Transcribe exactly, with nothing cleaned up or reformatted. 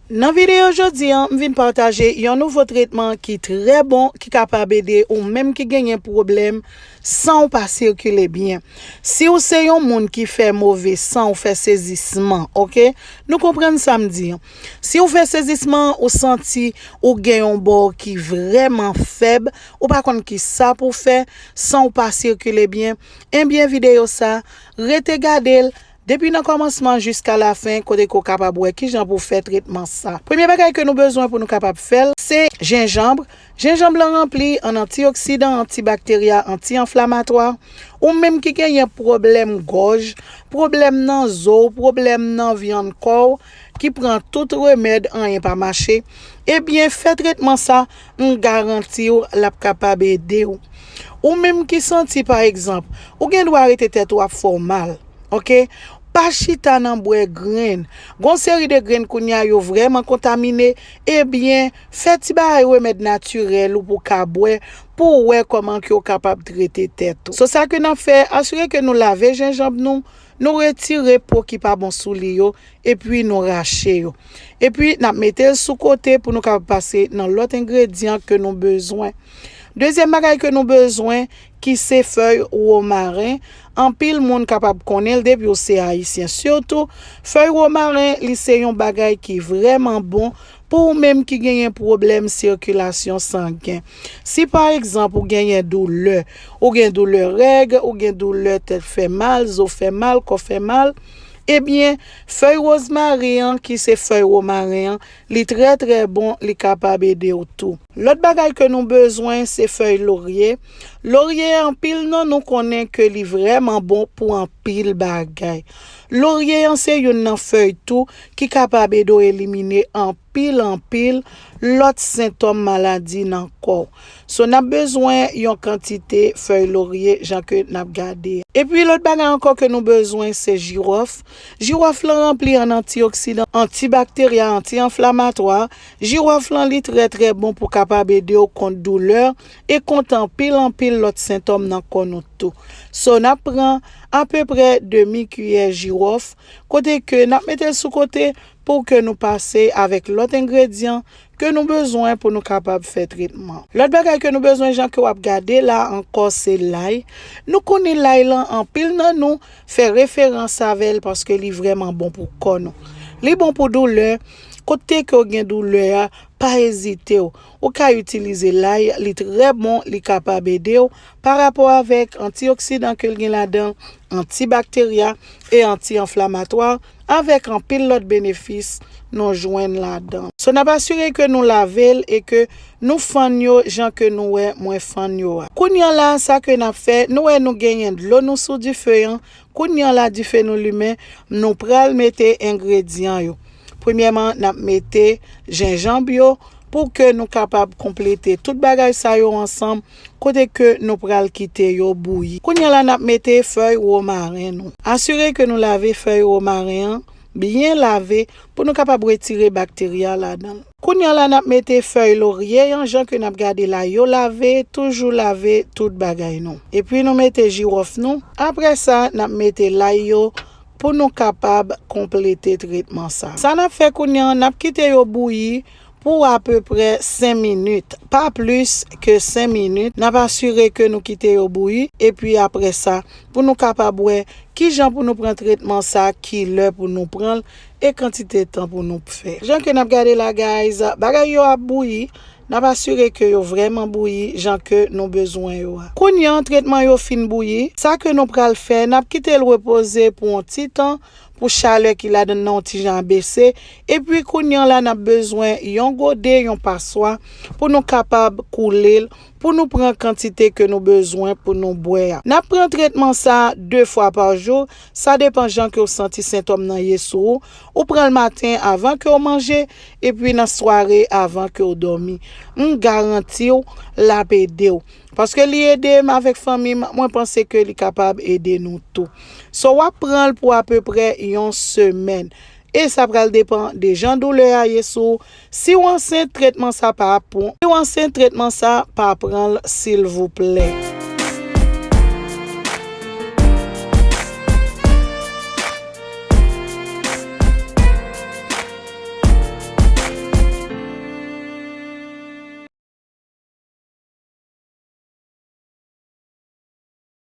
Nan videyo jodi a, m vin pataje yon nouvo tretman ki trè bon, ki kapab ede ou menm ki genyen pwoblèm san w pa sikile byen. Si w se yon moun ki fè move san, w fè sezisman, oke? Nou konprann sa m di an. Si w fè sezisman, ou santi ou gen yon bò ki vrèman fèb, ou pa konn ki sa pou w fè san w pa sikile byen, ebyen videyo sa, rete gade l depi nan kòmansman jiska lafen, kote ke w kapab wè kijan pou w fè tretman sa. Premye bagay ke nou bezwen pou nou kapab fè l, se jenjanm. Jenjanm lan ranpli an antioksidan, antibakterya, anti-anflamatwa. Ou menm ki genyen pwoblèm gòj, pwoblèm nan zo w, pwoblèm nan vyann kò w, ki pran tout remèd, anyen pa mache, ebyen, fè tretman sa, m garanti w, l ap kapab ede w. Ou menm ki santi, pa egzanp, ou gen dwa rete tèt ou ap fè w mal, oke? Pa chita nan bwè grenn. Gon seri de grenn kounye a yo vrèman kontamine, ebyen, fè ti bagay remèd natirèl ou pou ka bwè, pou w wè kòman ke w kapab trete tèt ou. So, sa ke n ap fè, asire ke nou lave jenjanm nou, nou retire po ki pa bon sou li yo, epi nou rache yo. Epi, n ap mete l sou kote pou nou kapab pase nan lòt engredyan ke nou bezwen. Dezyèm bagay ke nou bezwen, ki se fèy womaren. Anpil moun kapab konnen l depi w se ayisyen. Sitou, fèy womaren, li se yon bagay ki vrèman bon pou ou menm ki genyen pwoblèm sikilasyon sangen. Si, pa egzanp, ou genyen doulè, ou gen doulè règ, ou gen doulè tèt fè mal, zo fè mal, kò fè mal, ebyen, fèy wozmari an, ki se fèy womaren an, li trè, trè bon, li kapab ede w tou. Lòt bagay ke nou bezwen, se fèy lorye. Lorye, anpil nan nou konnen ke li vrèman bon pou anpil bagay. Lorye an se youn nan fèy tou ki kapab ede w elimine anpil, anpil lòt sentòm maladi nan kò w. So, n ap bezwen yon kantite fèy lorye, jan ke n ap gade. Epi, lòt bagay ankò ke nou bezwen, se jiwòf. Jiwòf lan ranpli an antioksidan, antibakterya, anti-anflamatwa. Jiwòf lan, li trè, trè bon pou kapab ede w kont doulè e kont anpil, anpil lòt sentòm nan kò nou tou. So, n ap pran apeprè demi kiyè jiwòf, kote ke n ap mete l sou kote pou ke nou pase avèk lòt engredyan ke nou bezwen pou nou kapab fè tretman. Lòt bagay ke nou bezwen, jan ke w ap gade la ankò, se lay. Nou konnen lay lan, anpil nan nou fè referans avè l paske li vrèman bon pou kò nou. Li bon pou doulè. Kote ke w gen doulè a, pa ezite w. Ou ka itilize lay, li trè bon, li kapab ede w pa rapò avèk antioksidan ke l gen ladan, antibakterya e anti-anflamatwa, avèk anpil lòt benefis nou jwenn ladan. So, n ap asire ke nou lave l e ke nou fann yo jan ke nou wè mwen fann yo a. Kounye a la, sa ke n ap fè, nou wè nou genyen dlo nou sou dife an. Kounye a la, dife nou limen, nou pral mete engredyan yo. Premyèman, n ap mete jenjanm yo pou ke nou kapab konplete tout bagay sa yo ansanm, kote ke nou pral kite yo bouyi. Kounye a la, n ap mete fèy womaren nou. Asire ke nou lave fèy womaren an, byen lave, pou nou kapab retire bakterya ladan l. Kounye a la, n ap mete fèy lorye an, jan ke n ap gade la, yo lave, toujou lave tout bagay nou. Epi nou mete jiwòf nou. Apre sa, n ap mete lay yo pou nou kapab konplete tretman sa. Sa n ap fè kounye a, n ap kite yo bouyi pou apeprè senk minit, pa plis ke senk minit. N ap asire ke nou kite yo bouyi, epi apre sa, pou nou kapab wè kijan pou nou pran tretman sa, kilè pou nou pran l, e kantite tan pou nou fè. Jan ke n ap gade la, guys, bagay yo ap bouyi, n ap asire ke yo vrèman bouyi jan ke nou bezwen yo a. Kounye a, tretman yo fin bouyi, sa ke nou pral fè, n ap kite l repoze pou yon ti tan, pou chalè ki ladan nan yon ti jan bese, epi kounye a la, n ap bezwen yon gode, yon paswa, pou nou kapab koule l, pou nou pran kantite ke nou bezwen pou nou bwè a. N ap pran tretman sa a de fwa pa jou, sa depan jan ke w santi sentòm nan ye sou ou. Ou pran l maten avan ke w manje, epi nan sware avan ke w dòmi. M garanti w, l ap ede w. Paske li ede m avèk fanmi m, mwen panse ke li kapab ede nou tou. So, w ap pran l pou apeprè yon semèn. E sa pral depan de jan doulè a ye sou ou. Si w ansent, tretman sa pa ap pou. Si w ansent, tretman sa pa pran l, silvouplè.